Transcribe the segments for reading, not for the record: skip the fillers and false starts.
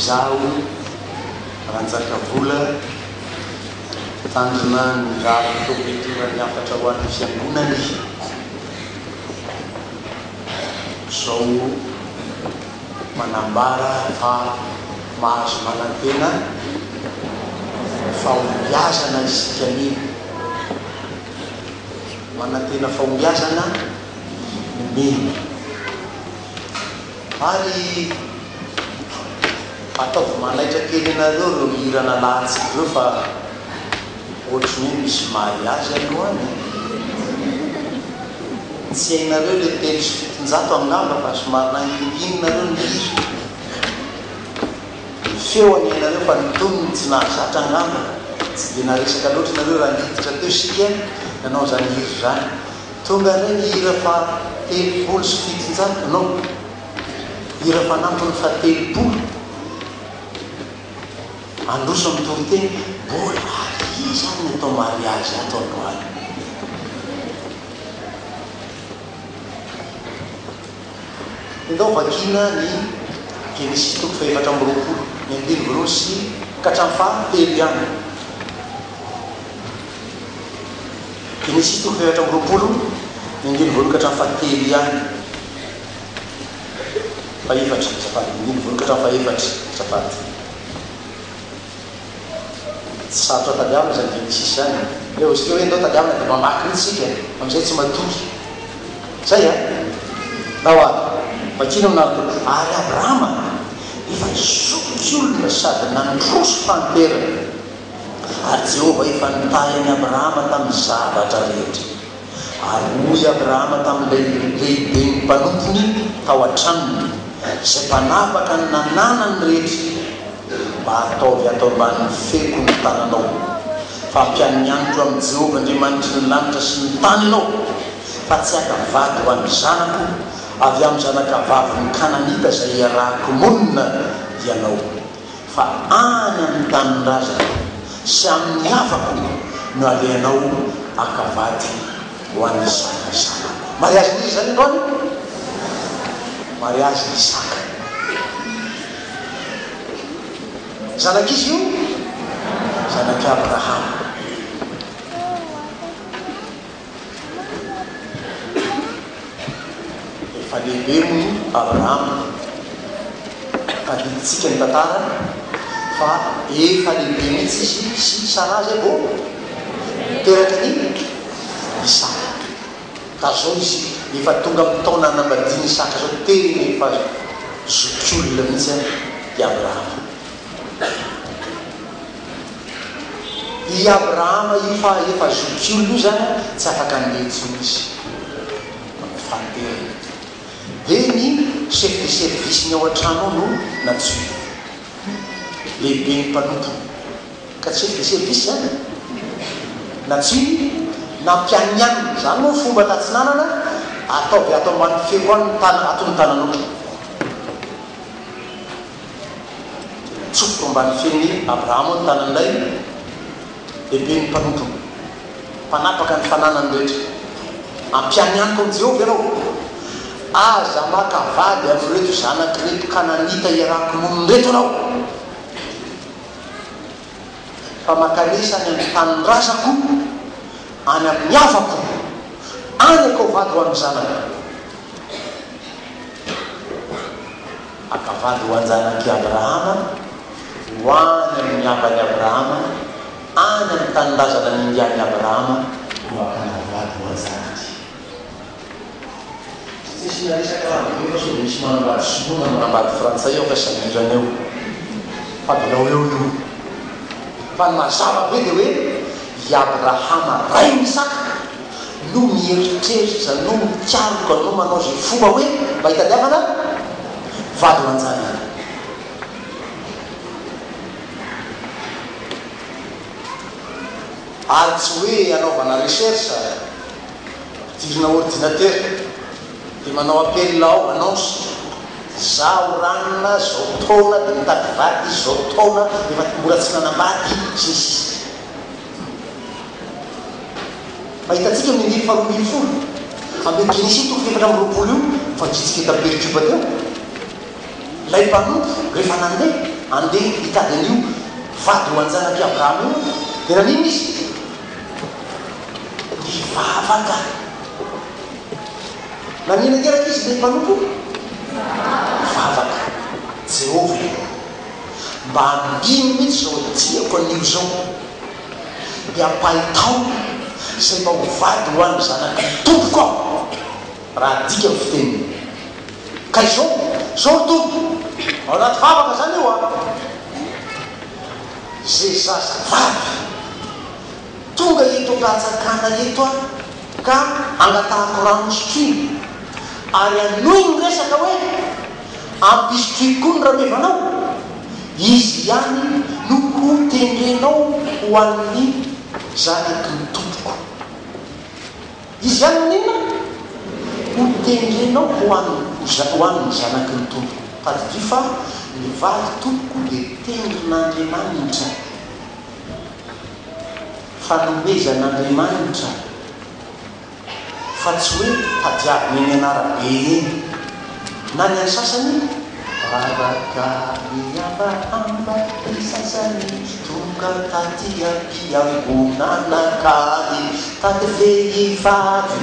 Izaho Ranjakavola, mpitandrina ny rary Tompo hitondra ny hafatra ho an'ny Fiangonany izao manambara fa mahazo manantena fahombiazana isika mino. Manantena fahombiazana ny mino. Ary ataovy manaitra kely anareo ireo hira nalahatsika ireo fa ohatry ny hoe misy mariage aloha any e! Tsy hainareo le 703 angamba fa somary nangingina nareo ny hira. Ny feo anie hainareo fa ny tonony tsy nahazatra angamba. Tsy dia naresaka loatra nareo raha niditra teo isika nanao izany hira izany. Tonga indray ny hira faha 730, non, hira fanampiny faha 30, handroso amin'ny toriteny, mbola ary iza ary ny atao mariazy ato androany? Ndao vakiana ny Genesisy toko faha 24, ny andininy voalohany sy ka hatramin'ny faha telo ihany. Genesisy toko faha 24, ny andininy voalohany ka hatramin'ny fahatelo ihany. Fahefatra, azafady, andininy voalohany ka hatramin'ny fahefatra, azafady. Tsy sarotra tadiavina izany Genesisy izany. Ilay hoy isika hoe ndao tadiavina dia mamaky mihitsy isika, amin'izay tsy matory. Izay an? Ndao ary. Vakina amin'ny anaran'ny Tompo. Ary Abrahama efa zokiolona sady nandroso fahanterana. Ary Jehovah efa nitahy an'i Abrahama tamin'ny zavatra rehetra. Ary hoy Abrahama tamin'ilay lehiben'ny mpanompony tao an-tranony, izay mpanapaka ny nananany rehetra, Mba ataovy ato ambanin'ny feko ny tananao, fa ampianianiko amin'i Jehovah Andriamanitry ny lanitra sy ny tany ianao, fa tsy haka vady ho an'ny zanako avy amin'ny zanakavavin'ny Kananita izay iarahako monina ianao. Fa any amin'ny tanindrazako sy amin'ny havako no alehanao haka vady ho an'i Isaka zanako. Mariazin'iza izany androany? Mariazin'i Isaka. Zanak'iza io? Zanak'i Abrahama. Efa lehibe moa Abrahama. Tadidintsika ny tantara fa efa lehibe mihitsy izy sy Saraha izay vao niteraka an'i Isaka. Ka izao izy efa tonga amin'ny taona hanambadian'i Isaka izao, tena efa zokiolona mihitsy i Abrahama. I Abrahama io fa efa zokiolona io zany an, tsy afaka handeha intsony izy amin'ny fahanterany. Dia ny chef de service-ny ao an-trano ao no nantsoiny. Lehiben'ny mpanompony. Ka chef de service zany? Nantsoiny, nampianianiny. Zany moa fomba tatsinanana, ataovy ato ambany feko any ny tana, ato ny tananao. Natsofoka ambany feon'i Abrahama ny tanan'ilay lehiben'ny mpanompony, mpanapaka ny fananany rehetra. Ampianianiko amin'i Jehovah ianao, Aza maka vady amin'ireto zanak'ireto Kananita iarahako monina ireto ianao, fa mankanesa any amin'ny tanindrazako, any amin'ny havako, any akao vady ho an'ny zanako. Haka vady ho an-janak'i Abrahama, ho any amin'ny havan'i Abrahama, any amin'ny tanindrazana nindian'i Abrahama no hakana vady ho an-janany. Tsy asiana resaka lava be fa sao dia misy manambady sinoa na manambady frantsay ao ka sahirana eo. Fa avelao eo io. Fa ny mazava be dia hoe i Abrahama rain'i Isaka no mieritreritra, no mikaroka, no manao izay fomba hoe mba hitadiavana vady ho an-janany. Ary tsy hoe anaovana recherche, ampidirina ordinateur, dia manao appel ao, annonce, zaho ranona zao taona dia mitady vady zao taona efa mbola tsy nanambady sy ny sisa. Fa hitantsika amin'ny andininy faharoa ambinifolo amin'io Genesisy toko fahefatra amby 20 io, vakintsika tamin'ny perikopa teo, ilay mpanompo rehefa nandeha. handeha hitady an'io vady ho an-janak'i Abrahama io, dia naninona izy? Nivavaka. Naninona ange rankizy ilay mpanompo? Nivavaka. Jehovah e, mba ambino mihitsy izao diako anio izao, dia ampahitao izay mba ho vady ho an'ny zanaky ny tompoko aho. Raha adika ny fiteniny. Ka izao, izao ry Tompo, ao anaty vavaka izany io an! Izay zazavavy tonga eto am-panjakana eto an, ka angatahako rano hosotroina, ary hanohy ny resaka hoe, ampisotroiko koa ny ramevanao, izy ihany no ho tendrenao ho an'ny zanaky ny tompoko. Izy ihany no inona? Ho tendrenao ho an'ny ho an'ny zanaky ny tompoko. Tadidio fa ny vady tompoko dia tendrin'Andriamanitra. Fanomezan'Andriamanitra fa tsy hoe tadiavina eny an'arabe eny. Na ny an'ny sasany Vavaka miambahamba ny sasany tonga taty am-piangonana ka nitady vehivavy.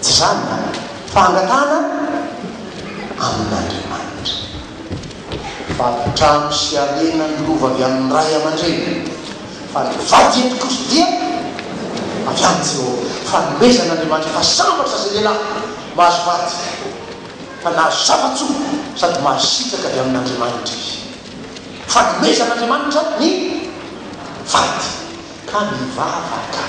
Tsy izany an! Fa angatahana amin'Andriamanitra. Vady trano sy harena ny lova avy amin'ny ray aman-dreny. Fa ny vady eto kosa dia avy amin'i Jehovah. Fanomezan'Andriamanitra. Fa sambatra izay lehilahy mahazo vady, fa nahazo zava-tsoa sady mahazo sitraka avy amin'Andriamanitra izy. Fanomezan'Andriamanitra ny vady. Ka mivavaka.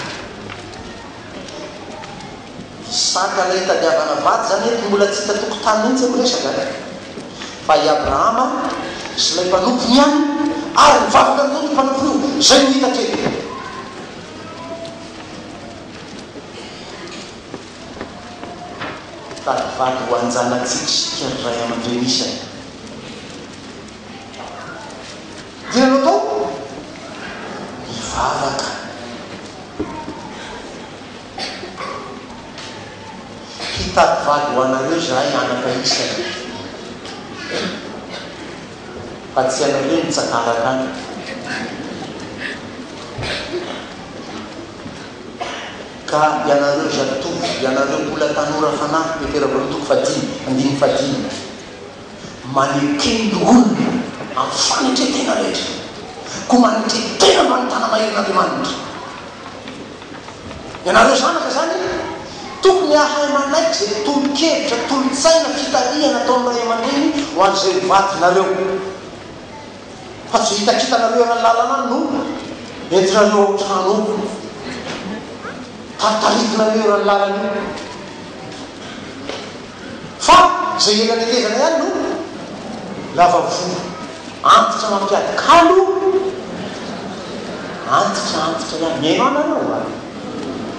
Isaka ilay itadiavana vady izany eto mbola tsy hita tokotany mihitsy ny resaka e! Fa i Abrahama sy ilay mpanompony ihany ary ny vavaka nataon'io mpanompony io, izay no hita hatreto. Mitady vady ho an-janatsika isika ry ray aman-dreny isany. Inona no atao? Mivavaka. Hitady vady ho anareo izahay anaka isany, fa tsy ianareo no tsakaraka any. Ka ianareo zatovo, ianareo mbola tanora fanahy, Petera voalohany toko fahadimy, andininy fahadimy. Maneke ny loholona amin'ny fanetren-tena rehetra. Koa manetre tena ambany tana-maherin'Andriamanitra. Ianareo zanaka izany, tokony hahay manaiky izay tolo-kevitra, tolo-tsaina, fitarihana ataon'ny ray aman-dreny ho an'izay ho vadinareo. Fa tsy izay hitakitanareo eran'ny lalana any no entinareo ao an-trano ao. Taritaritinareo eran'ny lalana io. Fa izay elanelezana ihany no lava volo. Antitra mampiady kalo, antitra antitra ihany. Mihaino ahy nareo a?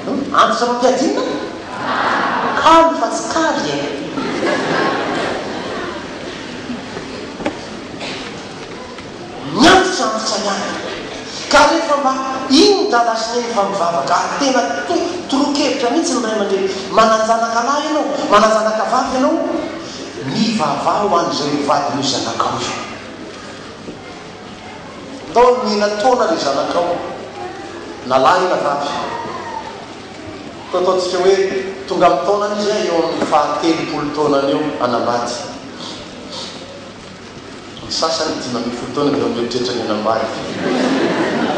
Hum, antitra mampiady inona? Kalo fa tsy kary e! Ny antitra antitra ihany. Ka rehefa mba iny dada sy neny fa mivavaka ary tena to toroa-kevitra mihitsy ny ray aman-dreny, manan-janaka lahy ianao, manan-janaka vavy ianao, mivavaha ho an'izay ho vadin'io zanakao io. Ndao nomena taona ilay zanakao, na lahy io na vavy. Toa ataontsika hoe tonga amin'ny taonany izy eo amin'ny faha 30 taonany eo hanambady. Ny sasany 15 taona dia efa mieritreritra ny hanambady.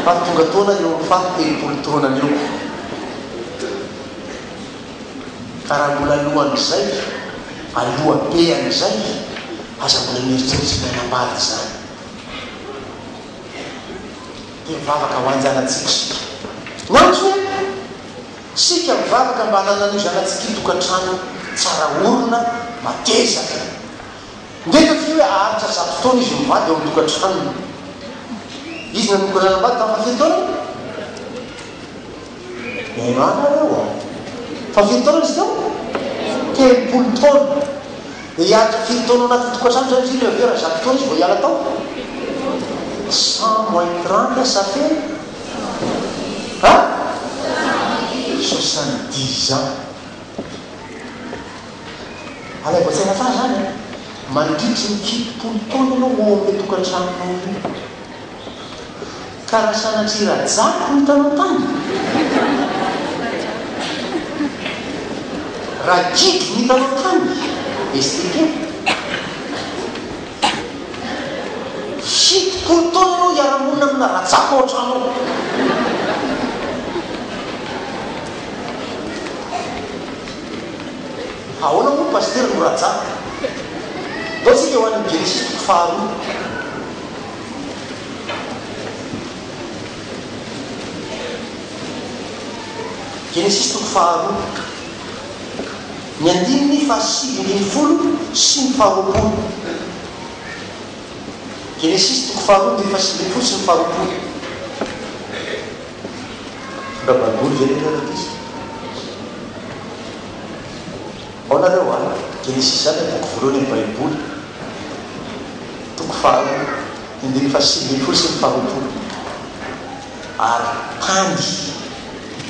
Fa tonga taona eo amin'ny faha 30 taonany eo. Ka raha mbola alohan'izay, aloha be an'izay, aza mbola mieritreritra ny hanambady izany. Dia mivavaka ho an-janatsika isika. Ny antony an? Isika mivavaka mba hananan'io zanatsika io tokantrano tsara orina, mateza. Ndeha ataontsika hoe haharitra zato taona izy mivady ao amin'ny tokantranony. Izy nanomboka nanambady tamin'ny fahafiry taonany? Mihaino ahy nareo a! Fahafiry taonany izy teo? 30 taona. Dia hiaritra firy taona ao anatin'ny tokantrano izany izy io rehefa avy eo raha zato taona izy vao hiala tao? Cent moins 30 ça fait hein? 70 ans. Alaivo an-tsaina tsara izany an! Mandritry ny 70 taona ianao ao amin'ilay tokantranonao io. Ka raha sanatria rajako no hitanao tany, raha gidro no hitanao tany, STK. 70 taona ianao hiara-monina amina rajako ao an-trano ao. Ahoana moa Pasitera no rajako? Ndao tsika ho any amin'ny Genesisy toko faharoa. Genesisy toko faharoa, ny andininy fahasivy ambin'ny folo sy ny faharoapolo. Genesisy toko faharoa, andininy fahasivy ambin'ny folo sy ny faharoapolo. Mitondra Baiboly ve nareo rankizy? Ao nareo a! Genesisy izany ilay boky voalohany amin'ny Baiboly. Toko faharoa, ny andininy fahasivy ambin'ny folo sy ny faharoapolo. Ary tany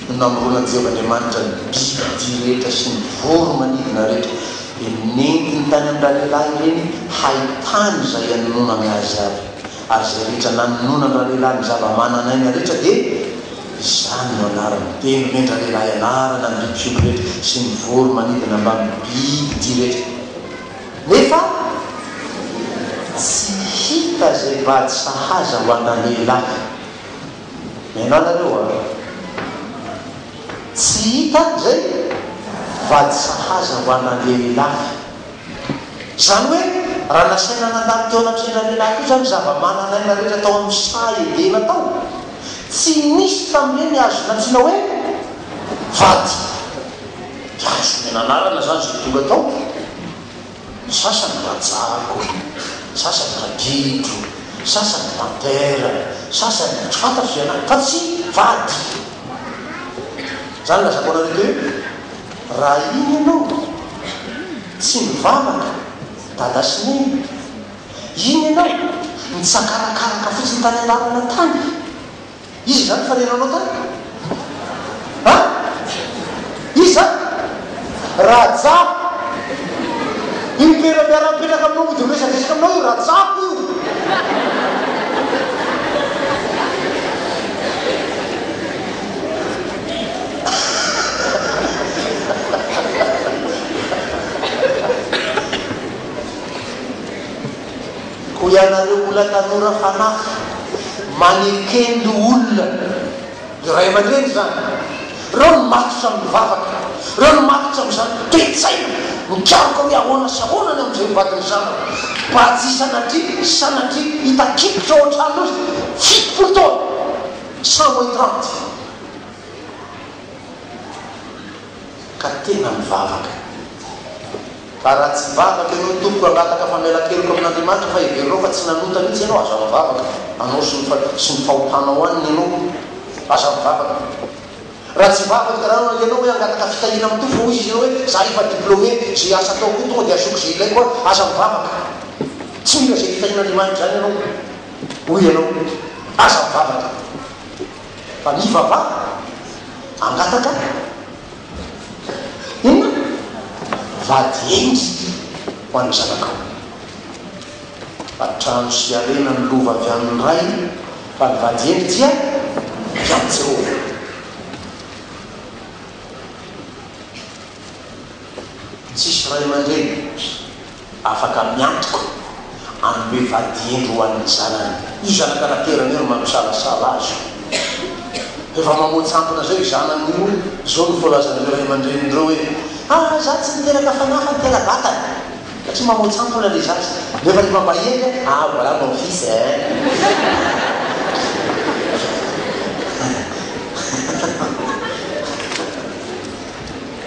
no namoronan'i Jehovah Andriamanitra ny bibidia rehetra sy ny voro-manidina rehetra, dia nentiny tany amin-dralehilahy ireny hahitany izay hanononany azy avy. Ary izay rehetra nanononan-dralehilahy ny zava-manan'aina rehetra dia izany no anarany. Dia nomen-dralehilahy anarana ny biby fiompy rehetra sy ny voro-manidina mbamin'ny bibidia rehetra. Nefa tsy hita izay vady sahaza ho an-dralehilahy. Mihainoa nareo a! Tsy hita izay vady sahaza ho an-dralehilahy. Izany hoe, raha nasaina nandalo teo anatrehan-dralehilahy koa izany zava-manan'aina rehetra tao amin'ny saha Edena tao, tsy nisy tamin'ireny azo nantsoina hoe vady. Dia azo omena anarana izany izay tonga tao. Ny sasany rajako, ny sasany ragidro, ny sasany panthère, ny sasany tsy fantatro izay anarany fa tsy vady. Izany lazako anareo teo hoe raha iny ianao tsy mivavaka dada sy neny, iny ianao nitsakarakaraka fotsiny tany an-dalana tany, Iza izany nifanena anao tany? Ha? Iza? Rajako! Io pera miara-mipetraka aminao mody miresadresaka aminao io Rajako io! Koa ianareo mbola tanora fanahy, maneke ny loholona, ny ray aman-dreny izany, ireo no matotra amin'ny vavaka, ireo no matotra amin'izany toe-tsaina mikaroka hoe ahoana sy ahoana ny amin'izay ho vadin'ny zanako, mba tsy sanatria, sanatria hitakipitra ao an-trano eo izy 70 taona, cent moins trente. Ka tena mivavaka. Fa raha tsy mivavaka ianao tompoko hangataka famelan-keloka amin'Andriamanitra fa heverinao fa tsy nanota mihitsy ianao, aza mivavaka, anao sy ny sy ny fahotanao any ny anao, aza mivavaka. Raha tsy mivavaka raha ianao hoe hangataka fitahiana amin'ny Tompo fa hoy izy ianao hoe za efa diplômé, ze asa ataoko io tonga dia azoako ze ilaiko aho, aza mivavaka. Tsy mila izay fitahian'Andriamanitra izany ianao, hoy ianao, aza mivavaka. Fa mivavaha, hangataka inona? Vady hendry ho an'ny zanakao. Fa trano sy harena ny lova avy amin'ny ray, fa ny vady hendry dia avy amin'i Jehovah. Tsisy ray aman-dreny afaka miantoka hanome vady hendry ho an'ny zanany. Io zanaka naterany io no mampisalasala azy io. Efa mamoa-tsampona izao io zanany io, izao no voalazan'ireo ray aman-dreniny ireo hoe, Ah, za tsy niteraka fanahy fa nitera-batana. Satria mamoa-tsampona ilay zaza. Nefa rehefa mba hendry, ah, voilà mon fils eh.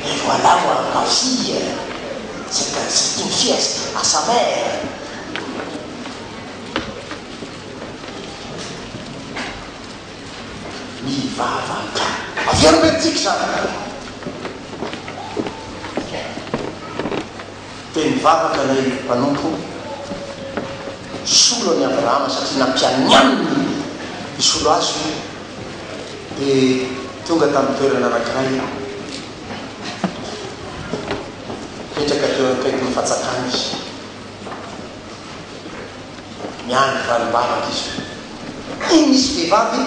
Et voilà moi ma fille. C'est une fille à sa mère. Mivavaka. Averina tsika izany. Dia nivavaka ilay mpanompo hisolo an'i Abrahama satria nampianianiny hisolo azy io. Dia tonga tamin'ny toerana anankiray. Nipetraka teo akaikin'ny fatsakana izy. Miandry valim-bavaka izy. Iny nisy vehivavy,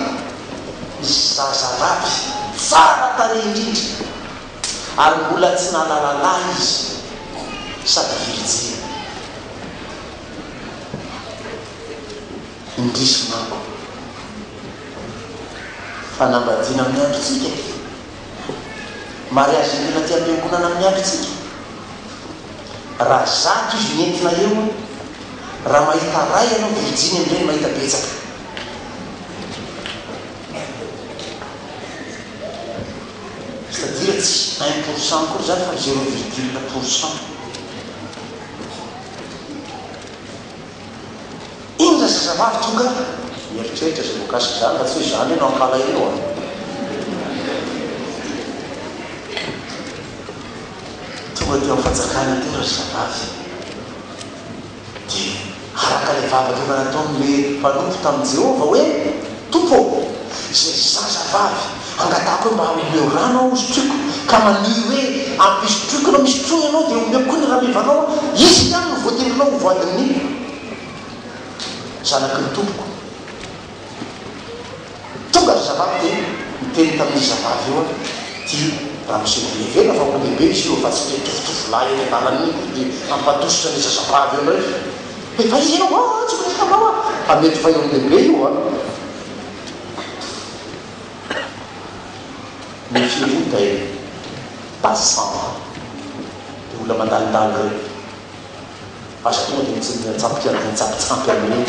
nisy zazavavy tsara tarehy indrindra, ary mbola tsy nahalala lahy izy sady virjiny. Indrisy manko, fanambadiana amin'ny androntsika e! Mariazy entina aty am-piangonana amin'ny androntsika. Raha zato izy no entina eo, raha mahita ray ianao virjiny amin'ireny mahita betsaka. C'est à dire tsy 1% akory izany fa zéro virgule pour cent. Iny razazavavy tonga mieritreritra izay voakasika izany fa tsy hoe izaho anie no hampalahelo an! Tonga teo amin'ny fanjakana teo razazavavy dia araka ilay vavaka efa nataon'ilay mpanompo tamin'i Jehovah hoe, Tompo ô, izay zazavavy angatahako hoe mba omeo rano aho hosotroiko ka manohy hoe ampisotroiko ianao, misotroa ianao dia omeko koa ny ramevanao aho, izy ihany no voatendrinao ho voadin'ny zanaky ny tompoko. Tonga ry zavavy dia niteny tamin'izy zavavy io aho, ity ramose dia heverina fa olon-dehibe izy io fa tsy ilay tovotovolahy eny an-dalana iny akory dia hampadositra an'ilay zazavavy eo indray hoe fa iza ianao ah tsy miresaka aminao aho fa mety fa olon-dehibe io an! Méfiez-vous des passants, dia olona mandalondalo ireny. Aza tonga dia mitsampitsampy amin'ireny.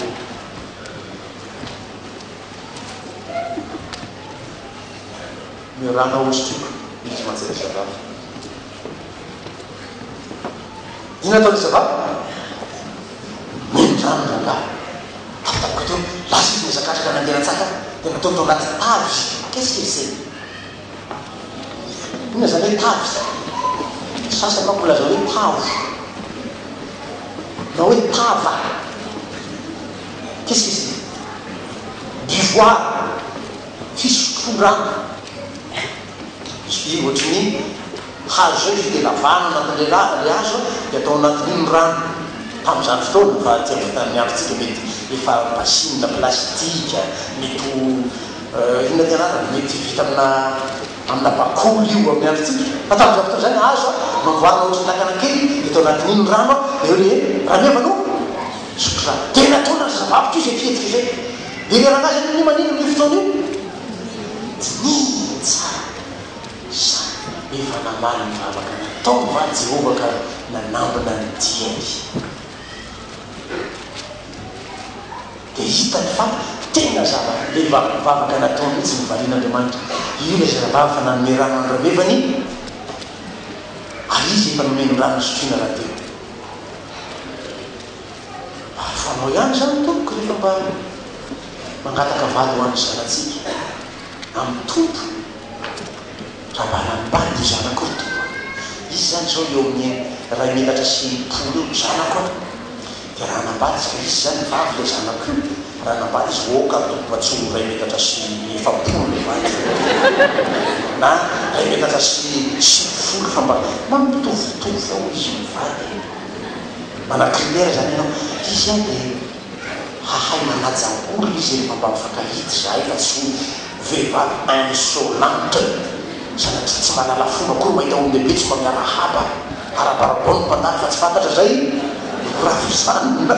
Ny rano ahosotriko, izy mantsy ilay zavavy. Inona ataon'ilay zavavy? Nomeny rano rangahy. Tampotampoka teo, lasa izy nihazakazaka nandeha nantsaka, dia nataony tao anaty tavy. Qu'est-ce que c'est? Inona izany hoe tavy? Ny sasany manko milaza hoe tavo, na hoe tava. Qu'est-ce que c'est? Buvoir, fisotroan-drano. Izy io ohatry ny hazo izao izy io dia lavahana anatin'ilay ra, ilay hazo dia atao anatin'io ny rano. Tamin'izany fotoana, fa aty amin'ny androntsika mety efa bassine plastique, mety ho inona ty anarany, mety vita amina amina bakoly io amin'ny androntsika. Fa tamin'izany fotoana izany hazo namboarina ohatry ny lakana kely dia atao anatin'iny ny rano dia eo ilay rameva no misotro rano. Dia nataon'ny zazavavy koa izay fihetsika izay. Dia ilay rangahy izany anie maninona amin'io fotoana io? Dinihina tsara sa efa namaly ny vavaka nataony va Jehovah ka nanambina ny diany? Dia hitany fa tena zava, ilay vavaka nataony mihitsy novalian'Andriamanitra. Io ilay zazavavy fa nanome rano an-dramevany ary izy efa nomeny rano nosotroina rahateo. Ary fanao ihany izany tompoko rehefa mba mangataka vady ho an'ny zanatsika amin'ny Tompo raha mba hanambady io zanako io ry Tompo a! Izy izany izao eo amin'ny iray metatra sy 60 eo ny zanako a! Dia raha hanambady izy fa izy izany vavy ilay zanako io, raha hanambady izy ok ry Tompo mba tsy ho iray metatra sy 40 ilay vady na iray metatra sy 90 fa mba mba mitovitovy eo izy mivady e! Mana-critère zany ianao. Izy an dia hahay manaja olona izy rehefa mba mifankahita izahay fa tsy ho vehivavy insolente sanatria tsy mahalala fomba akory mahita olon-dehibe tsy mba miarahaba arabarabao ny mpandalo fa tsy fantatra izay rafozanina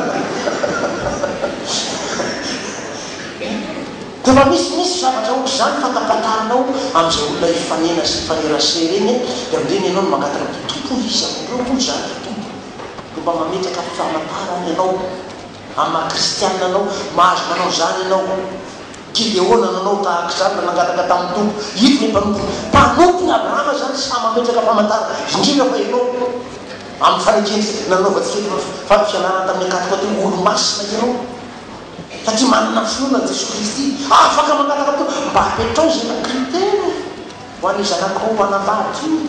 Dia mba misy misy zavatra ohatr'izany fantapantarinao amin'izay olona hifanena sy hifanerasera eny an, dia amin'ireny ianao no mangataka hoe Tompo o iza amin'ireo moa izany ry Tompo no mba mametraka famantarana ianao amin'ny maha kristianina anao, mahazo manao izany ianao. Gideona nanao tahaka izany raha nangataka tamin'ny Tompo, ito ny mpanompony, mpanompon'i Abrahama izany sahy mametraka famantarana, indrindra fa ianao amin'ny fanekena nanaovantsika eto fianarana tamin'ny ankatoka teo, olo-masina ianao. Satria manana finoana an'i Jesoa Kristy, afaka mangataka amin'ny Tompo, mba apetrao izay mba critère ho an'io zanakao hanambady io.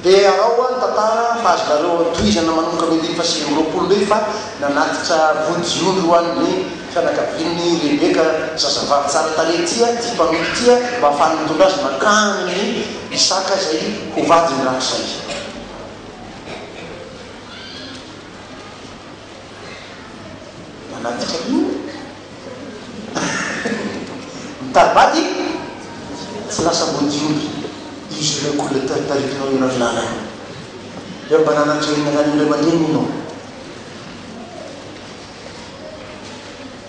Dia araho hoa ny tantara fa azonareo tohizana manomboka amin'ny andininy faha 29 indray fa nanatitra vodiondry ho an'ny fianakavian'i Rebeka zazavavy tsara tarehy ity, ity mpanompo ity, mba hahafahany mitondra azy mankany amin'i Isaka izay ho vadiny rahatrizay. Manatitra inona? Mitari-bady? Tsy lasa ambodiomby izy ireo koa ilay taritaritinao eran'ny lalana. Ireo mba nanan-dreniny avy any amin'ny ray aman-dreniny ianao.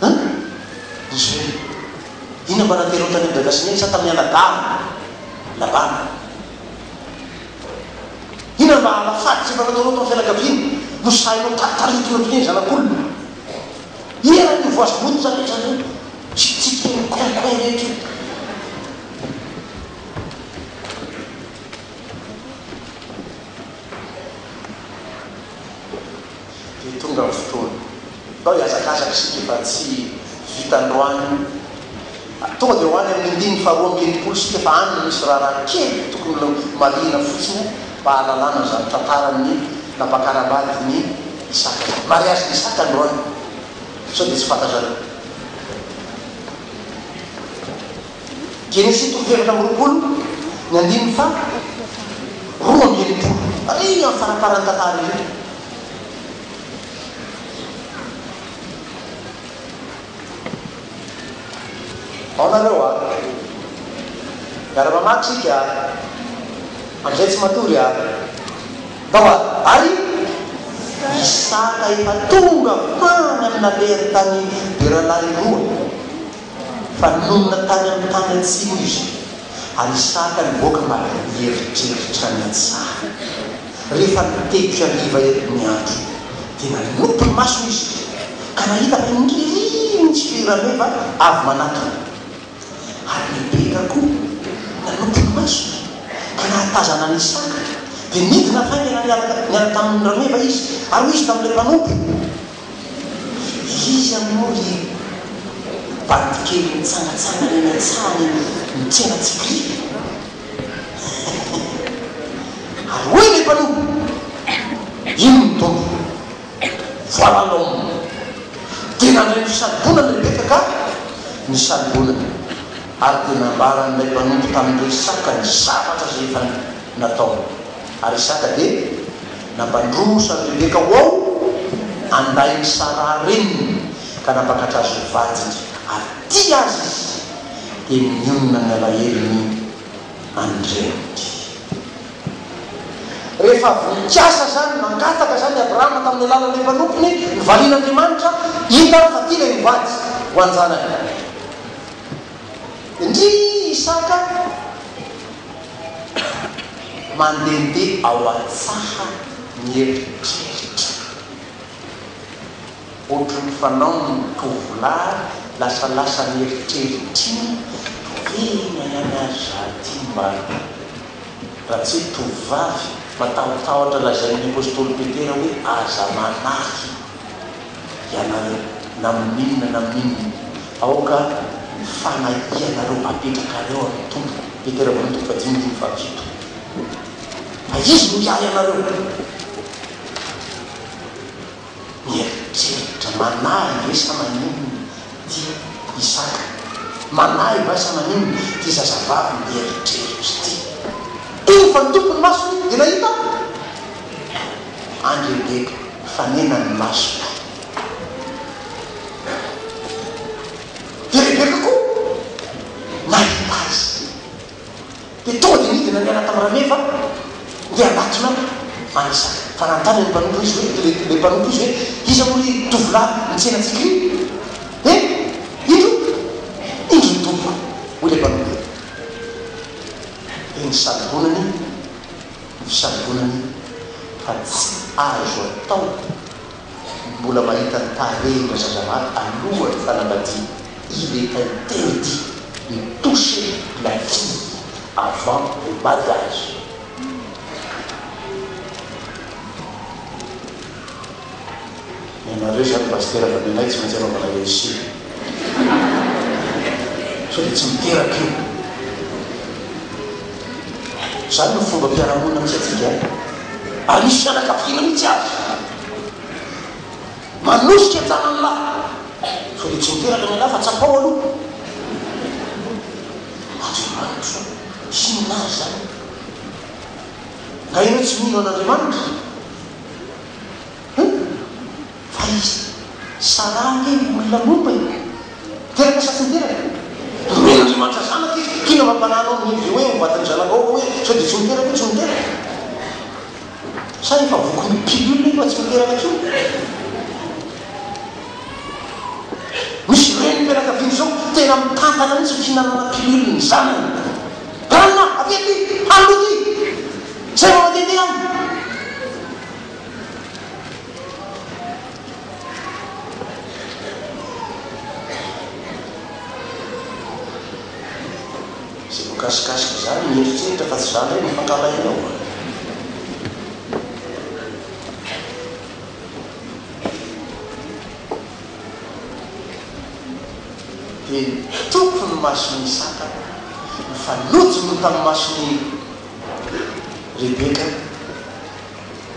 An? Izy hoe, inona mba naterinao tany amin'i dada sy neny sa tamin'ny anadahiny, Labana? Inona mba alafady tsy efa nataonao tao fianakaviana no sahinao taritaritina ohatran'ireny zanak'olona? Eran'io voazobototra rehetra ireo sy tsipiteny coin coin rehetra io. Dia tonga ny fotoana. Ndao hihazakazaka isika fa tsy vita androany io. Tonga dia ho any amin'ny andininy faharoa 62 isika fa any no misy raharaha kely tokony ho marihina fotsiny mba hahalalana izany tantaran'ny nampakaram-badin'i Isaka izany. Mariazin'i Isaka androany. Sao dia tsy fantatrareo. Genesisy toko faha 24, ny andininy faha 62. Ary amin'ny faramparan'ny tantara ery. Ao nareo a! Miara-mamaky isika a! Amin'izay tsy matory a! Ndao ary! Ary Isaka efa tonga tany amin'ny nalehany tany Beralahiroa. Fa nonina tany amin'ny tany atsimo izy, ary Isaka nivoaka mba hieritreritra ny an-tsaha. Rehefa nitetika hariva ny andro, dia nanopy ny masony izy, ka nahita fa indrindra nisy rameva avy manatona. Ary Rebeka koa nanopy ny masony, ka nahatazana an'i Isaka, dia nidina faingana niaraka tamin'ny rameva izy, ary hoy izy tamin'ilay mpanompo, Iza moa ry bandy kely mitsangatsangana eny an-tsaha any mitsena tsikry? Ary hoy ilay mpanompo, Ino ny Tompo? Voilà l'homme! Dia nandray ny fisalobonany Rebeka ka nisalobonany, ary dia nambaran'ilay mpanompo tamin'i Isaka ny zavatra izay efa nataony. Ary Isaka dia Nampandroso an'i Rebeka ho ao an-dain'i Saraha reniny ka nampakatra azy ho vadiny, ary tia azy izy, dia nionona ny alahelony an-dreniny. Rehefa avy nikasa izany, nangataka izany Abrahama tamin'ny alalan'ilay mpanompony, novalian'Andriamanitra, hitany fa tia ilay ho vady ho an-janany. Ndry Isaka mandehandeha ao an-tsaha mieritreritra. Ohatry ny fanaon'ny tovolahy lasalasa mieritreritra iny, torina ihany ary za ty mba raha tsy hoe tovovavy matahotahotra lazain'ny apostoly Petera hoe aza manahy. ianareo na amin'inona na amin'inona, aoka ny fanahianareo apetrakareo amin'ny Tompo, Petera voalohany toko fahadimy andininy fahafito, fa Izy no hiahy anareo. Mieritreritra, manahy ve sa maninona ity Isaka? Manahy va sa maninona ity zazavavy mieritreritra ity? Iny fa ny Tompo ny masony dia nahita an-dRebeka. Fanena ny masoko. Dia Rebeka koa nahita azy. Dia tonga dia nidina niala tamin'ny rameva ndeha hanatona an'i Isaka. Fa nanontany ny mpanompo izy hoe, ilay ilay mpanompo izy hoe, Iza moa ry tovolahy nitsena antsika ry? Eh! Indro, indro ny tompoko, hoy ilay mpanompo. Dia nisalobonany. ny fisalobonany fa tsy azo atao ny mbola mahita ny tarehin-drazazavavy alohan'ny fanambadiana, il est interdit de toucher la fille avant le mariage. Ny anareo izany Pasitera fa ny anay tsy maintsy anaovana essai. Sao dia tsy miteraka io. Izany no fombam-piarahamonina misy antsika an! Ary misy fianakaviana mihitsy aza manosika an-janany lahy. Sao dia tsy miteraka ny anah fa tsapao aloha. Andriamanitra ô! Inona ary izany? Nga ianao tsy mino an'Andriamanitra? Hein? Fa izy Sarah ange olona momba e! Niteraka sa tsy niteraka? Nomen'Andriamanitra zanaka izy, k'inona mampanahy anao ny hoe ho vadin'ny zanakao hoe sao dia tsy miteraka io tsy miteraka? Sa efa vokin'ny pilule io fa tsy miteraka intsony? Misy renim-pianakaviana izao tena mitantana mihitsy ny fihinanana pilule ny zanany. Ranona, avia aty! Hanina ity! Zay vao mandehandeha any! Izay voakasikasika izany mieritreritra fa tsy za indray no fankalainao a! Dia nitopy ny mason'i Isaka, nifanojony tamin'ny mason'i Rebeka,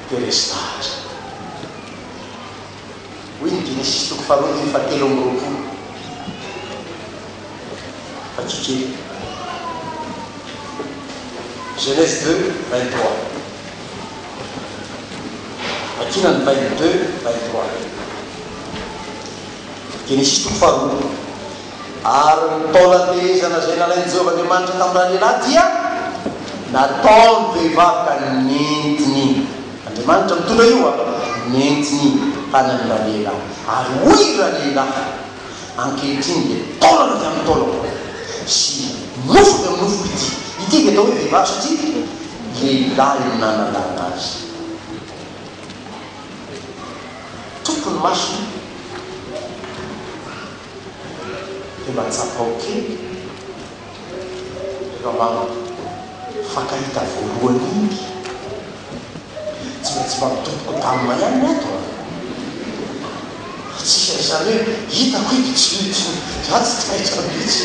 dia resy lahatra. Hoy ny Genesisy toko faharoa andininy fahatelo amby roapolo. Vakio kely. Genèse 2, 23. Vakina ny 22, 23. Genesisy toko faharoa. Ary ny taolan-tehezana izay nalain'i Jehovah Andriamanitra tamin-dralehilahy dia nataony vehivavy ka nentiny. Andriamanitra mitondra io a! Nentiny tany amin-dralehilahy. Ary hoy ralehilahy, Ankehitriny dia taolana avy amin'ny taolako sy nofo avy amin'ny nofoko ity. Ity dia atao hoe vehivavy satria lehilahy no nanalana azy. Tompo ny masony dia mba tsapao kely rehefa mba mifankahita voalohany iny. Tsy maintsy mba mitompoko dame ihany ny ato a! Tsisy an'izany hoe hitako io dia tsy tsy za tsy taitra mihitsy.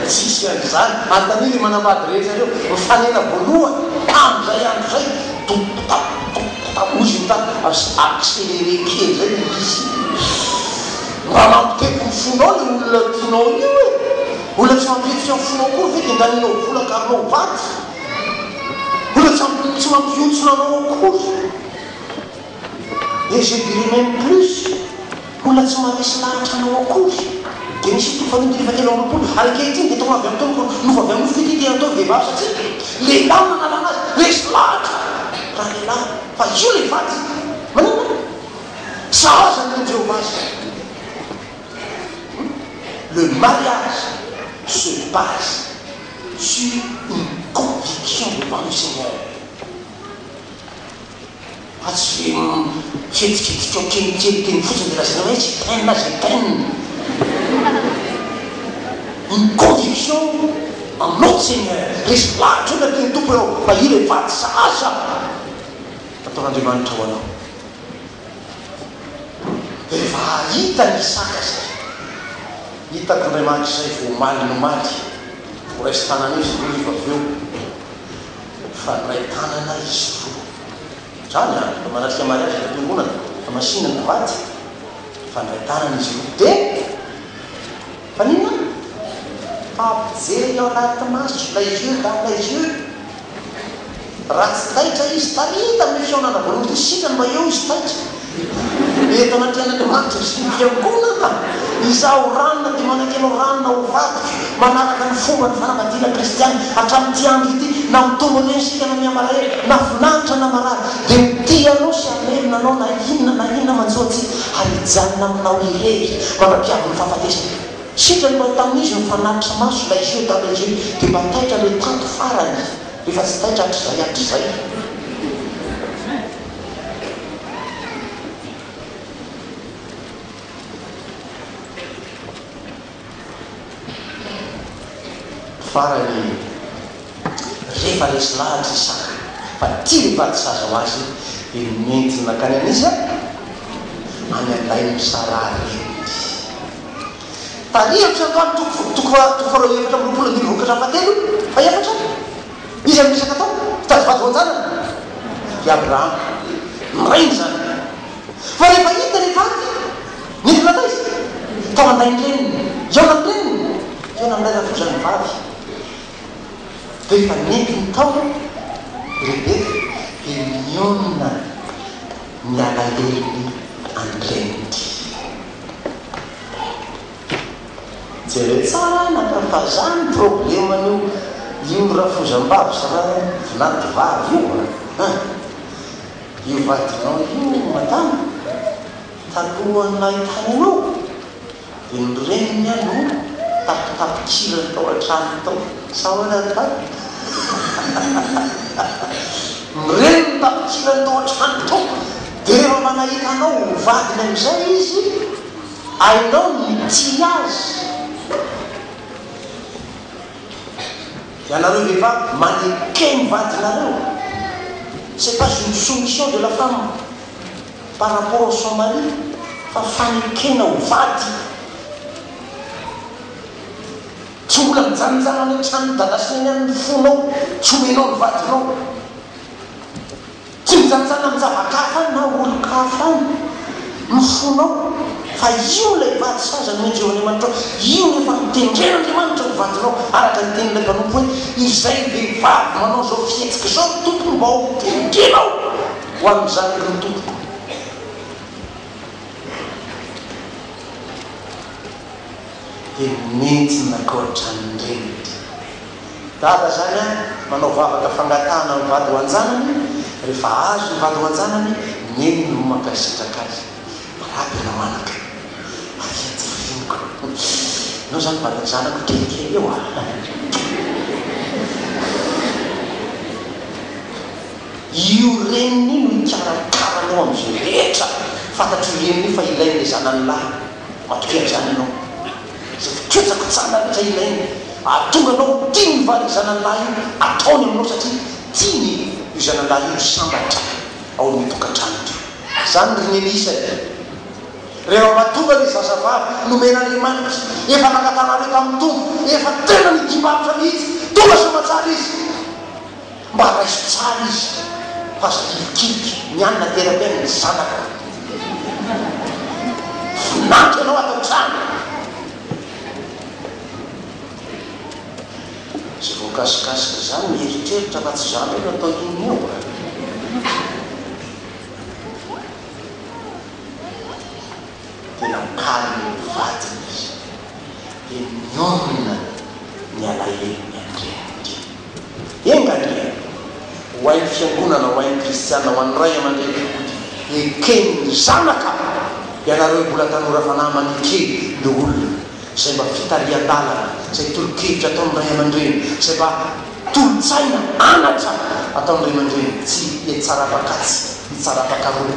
Tsisy an'izany. Anontanio ireo manambady rehetra ireo. Mifanena voalohany tamin'izay andro izay, tompoko tap, tompoko tap, hozy ny tany, accéléré kely izay ilay izy. Mba mampitepo ny fonao ilay olona tianao io e! Olona tsy mampihetsika ny fonao akory ve dia andaninao vola akarinao vady? Olona tsy tsy mampihontsona anao akory. Et je dirais même plus, olona tsy maharesy lahatra anao akory. Dia nisy toko faharoa andininy fahatelo amby roapolo, ary ankehitriny dia tonga avy amin'ny taolako, nofo avy amin'ny nofoko ity dia natao vehivavy satria lehilahy no nanalana azy, resy lahatra ralehilahy fa io ilay vady. Maninona? Sahaza ny Jehovah azy. Le mariage se base sur une conviction devant le Seigneur. Fa tsy ze mihetsiketsika ao kelikely teny fotsiny dia lazaina hoe je t'aime je t'aime. Une conviction en notre Seigneur. Resy lahatra eo ny Tompo ianao fa io ilay vady sahaza nataon'Andriamanitra ho anao. Dia rehefa hahita an'i Isaka izay, hitako Andriamanitra izay vao omaly ny omaly, voaraisin-tanana eo izy roa rehefa avy eo. Mifandray tanana izy roa. Zany an, rehefa manatrika mariage any am-piangonana, fa masina ny mpivady, mifandray tanana izy roa. Dia maninona? Mifampijery ao anaty maso, les yeux dans les yeux. Raha tsy taitra izy, tary tamin'io fihaonana voalohany ity, sitrany mba eo izy taitra. Eto anatrehan'Andriamanitra sy ny Fiangonana, izaho ranona dia manaiky anao ranona ho vadiko, manaraka ny fomban'ny fanambadiana kristiana hatramin'ity andro ity, na mitombo reny isika na mihamalahelo, na finaritra na marary, dia ho tia anao sy hamelona anao na inona na inona manjo antsika, ary hijanona aminao irery mandra-piavin'ny fahafatesana. Sitrany mba tamin'izy nifanatitra maso ilay jeu dans le jeu dia mba taitra ilay tanto farany rehefa tsy taitra hatrizay hatrizay. Farany, rehefa resy lahatra Isaka fa tia ny vady sahaza ho azy, dia nentiny nankany amin'iza? Any an-dain'i Saraha reniny. Tarihiko androany toko toko toko faharoa 24 andininy vokatra fahatelo, fahefatra. Iza no niresaka tao? Mpitady vady ho an-janany? I Abrahama. Ny rainy izany. Fa rehefa hita ilay vady, nentina taiza? Tao an-dain-dreniny. Hihaona amin-dreniny. Hihaona amin'ilay rafozany vavy. Dia rehefa nentiny tao Rebeka, dia nionona ny alahelony an-dreniny. Jereo tsara anaka fa zany probleman'io io rafozam-bavy sy ra vinanto vavy io a! Io vadinao io madama talohan'ny nahitany anao dia ny reniny no tapitapikirany tao an-tranony tao sa ahoana ry dada? Ny reniny tapikirany tao an-tranony tao dia rehefa mba nahita anao ho vadiny amin'izay izy Hainao ny mitia azy. Ianareo vehivavy maneke ny vadinareo. C'est pas une soumission de la femme par rapport à son mari fa fanekena ho vady. Tsy mbola mijanonjano any an-tranon'i dada sy neny any ny fonao, tsy omenao ny vadinao. Tsy mijanjana amin-java-kafa any na olon-kafa any ny fonao, fa io ilay vady sahaza nomen'i Jehovah Andriamanitrao, io no efa notendren'Andriamanitra ho vadinao, araka ny tenin'ilay mpanompo hoe, Izay vehivavy manao izao fihetsika izao ny tompony mba hotendrenao ho an'ny zanaky ny tompoko. Dia nentiny nankao an-tranon-dreniny. Dada zany an, manao vavaka fangatahana ny vady ho an-janany, rehefa azo ny vady ho an-janany, Neny no mankasitraka azy. Mirahaba ianao anaka. Avia aty reniko. Ianao zany vadin'ny zanako kelikely eo a. Io reniny io no hikarakara anao amin'izay rehetra fantatr'io reniny io fa ilain'ilay zanany lahy. Matokia an'izany ianao. Izay fikojakojana rehetra ilainy ahatonga anao ho tia ny vadin'ny zanany lahy io, ataony aminao satria tiany io zanany lahy io ho sambatra ao amin'io tokantranony io. Izany ry Neny isany. Rehefa mba tonga ilay zazavavy nomen'Andriamanitra, efa nangatanareo tamin'ny Tompo, efa tena nidim-barotra mihitsy, tonga soamatsara izy. Mba raiso tsara izy fa aza hilikiliky ny any naterako any ny zanako. Vinanto ianao ato an-trano. Tsy voakasikasika izany mieritreritra fa tsy za ndray no atao inona eo a. Dia nampikariny ny vadiny izy. Dia nionona ny alahelony an-dreniny. Enga anie ho hain'ny fiangonana, ho hain'ny kristiana, ho an'ny ray aman-dreny tokoa dia eken'ny zanaka ianareo mbola tanora fanahy maneke ny olona izay mba fitarihan-dalana, izay tolo-kevitra ataon'ny ray aman-dreny, izay mba tolo-tsaina, anatra ataon'ny ray aman-dreny, tsy hitsarapakatsy, hitsarapakaroa,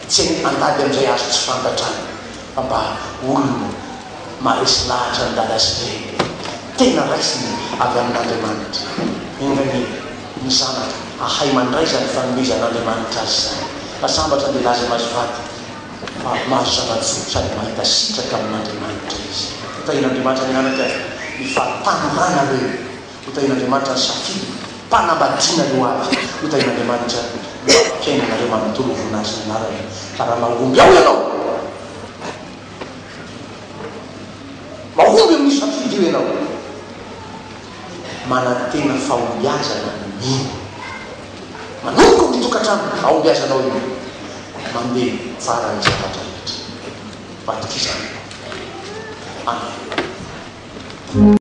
tsy handady amin'izay azo tsy fantatra any fa mba olona maharesy lahatra ny dada sy neny. Tena raisiny avy amin'Andriamanitra. Enga anie ny zanaka hahay mandray izany fanomezan'Andriamanitra azy izany. Fa sambatra ny lehilahy izay mahazo vady fa mahazo zava-tsoa sady mahita sitraka amin'Andriamanitra izy. Hotahian'Andriamanitra ny anaka ny fahatanoranareo. Hotahian'Andriamanitra ny safidy mpanambadianareo avy. Hotahian'Andriamanitra ny fiainanareo manontolo ho voninahitry ny anarany. Fa raha mahomby ao ianao, Mahomby amin'io safidy io ianao. Manantena fahombiazana ny mino. Manomboka amin'ny tokantrano ahombiazanao io. Mandeha tsara ny zavatra rehetra. Matokisa anao. Amen.